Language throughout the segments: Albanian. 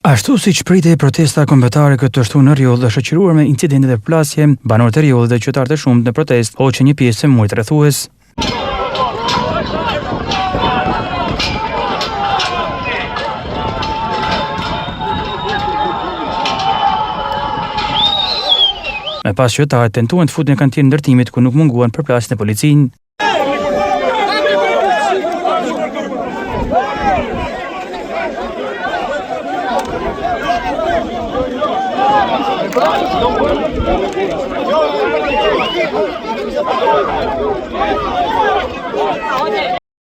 Ashtu siç pritej protesta kombëtare këtë të shtunë në Rrjoll është shoqëruar me incidente dhe përplasje, banorët e Rrjollit dhe qytetarët e shumtë në protestë hoqën një pjesë të murit rrethues. Më pas qytetarët tentuan të futen në kantierin e ndërtimit ku nuk munguan përplasjet me policinë.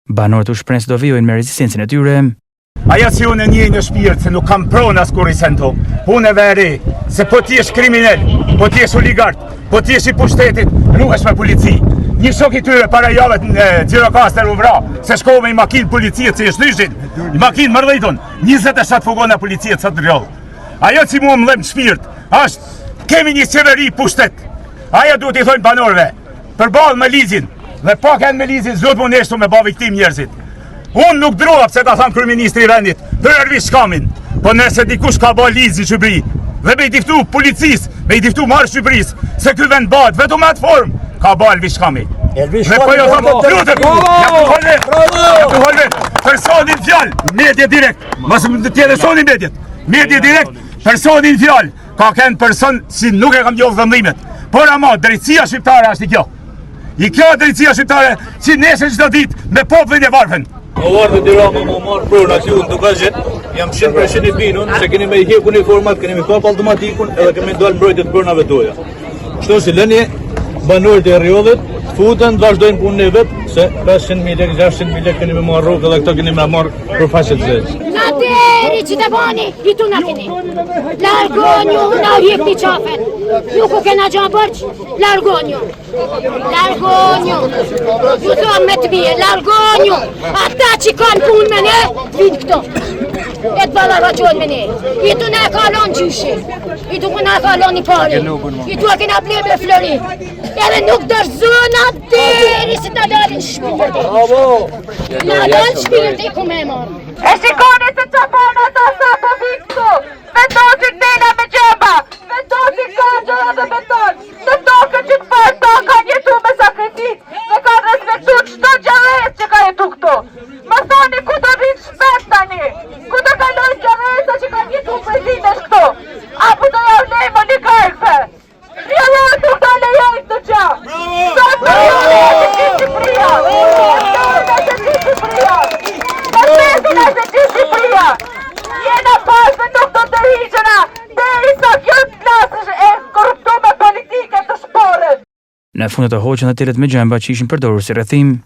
Banorët u shprehën se do vijojnë me rezistencën e tyre. Ajo që unë e njej në shpirt se nuk kam pronë as kurrë sento, unë e vë re, se po t'jesh kriminel, po t'jesh oligark, po t'jesh i pushtetit, ruhesh me polici. Një shok i tyre para javët në Gjirokastër u vra, se shkoi me një makinë policie që e shlyshin, një makinë mërdhitun, 27 furgona policie sot në Rrjoll. Ajo që mua më dhemb shpirt, është, kemi një qeveri pushtet, ajo duhet i thojnë banorëve, Përballë me ligjin dhe pa kënë me ligjin s'duhet mu neshtu me ba viktim njerëzit. Unë nuk druha pse ka thanë kryeministri i vendit, për Ervis Shkamin, po nëse dikush ka ba ligj në Shqipëri dhe me i diktu policisë, me i diktu mbarë Shqipërisë, se ky vend bahet vetëm me atë formë, ka ba Elvis Shkami. Elvis Dhe po jo thamë, lutem, ja të holve, ja të holve, personi në fjalë, medie direkt, mos më të tjetërsoni mediet, medie direkt, personi në fjalë, Ka kenë person si nuk e kam njohë dhëndhimet. Por ama, drejtësia shqiptare është i kjo. I kjo drejtësia shqiptare si nesër çdo ditë me popullin e varfën. Më varë dhe Rama më marrë prona që unë Dukagjin, jam 100% i binun se keni me i hjek uniformat, keni me kap automatikun edhe kemi dalë mbrojtje të pronave tuaja. Kështu si lëni banorët e Rrjollit, të futen të vazhdojnë punën e vet, se 500.000 lekë, 600.000 lekë keni me marrë rrugë edhe këto keni me marrë për faqe të zezë. Na deri që të bani, i tu na keni. Largonju, na hjekni qafen. Nuk u kena gja borxh, largonju. Largonju. Ju thonë me të mirë, largonju. Ata që kanë punë me ne, vinë këto. E të ballafaqohen me ne. I tu na ka lonë gjyshi. I tu na ka lonë i pari. I tu e kena ble me flori. Edhe nuk dorëzona deri si të dalin shpirti. Na dalë shpirti ku me marrë. E shikoni se ça bon ata sa po vinë këtu, vendosin tela me gjemba, vendosin kanxhera dhe beton, në tokën që të parët tanë kanë jetu me sakrificë dhe kanë respektu çdo gjallesë që ka jetu këtu. Më thoni ku do vinë shpend tani, ku do kalojnë gjallesa që kanë jetu prej vitesh këtu, apo do jau lejmë oligarkëve. Rrjolli nuk do lejojë këtë gjë. Sot në Rrjolli është e gjithë Shqipëria. Sot është e gjithë Shqipëria. Në shtetin është e gjithë Shqipëria. Jena bashkë dhe nuk do të tërhiqena derisa kjo klasë e korruptume politike të shporret. Në fund ato hoqën dhe telat me gjemba që ishin përdorur si rrethim.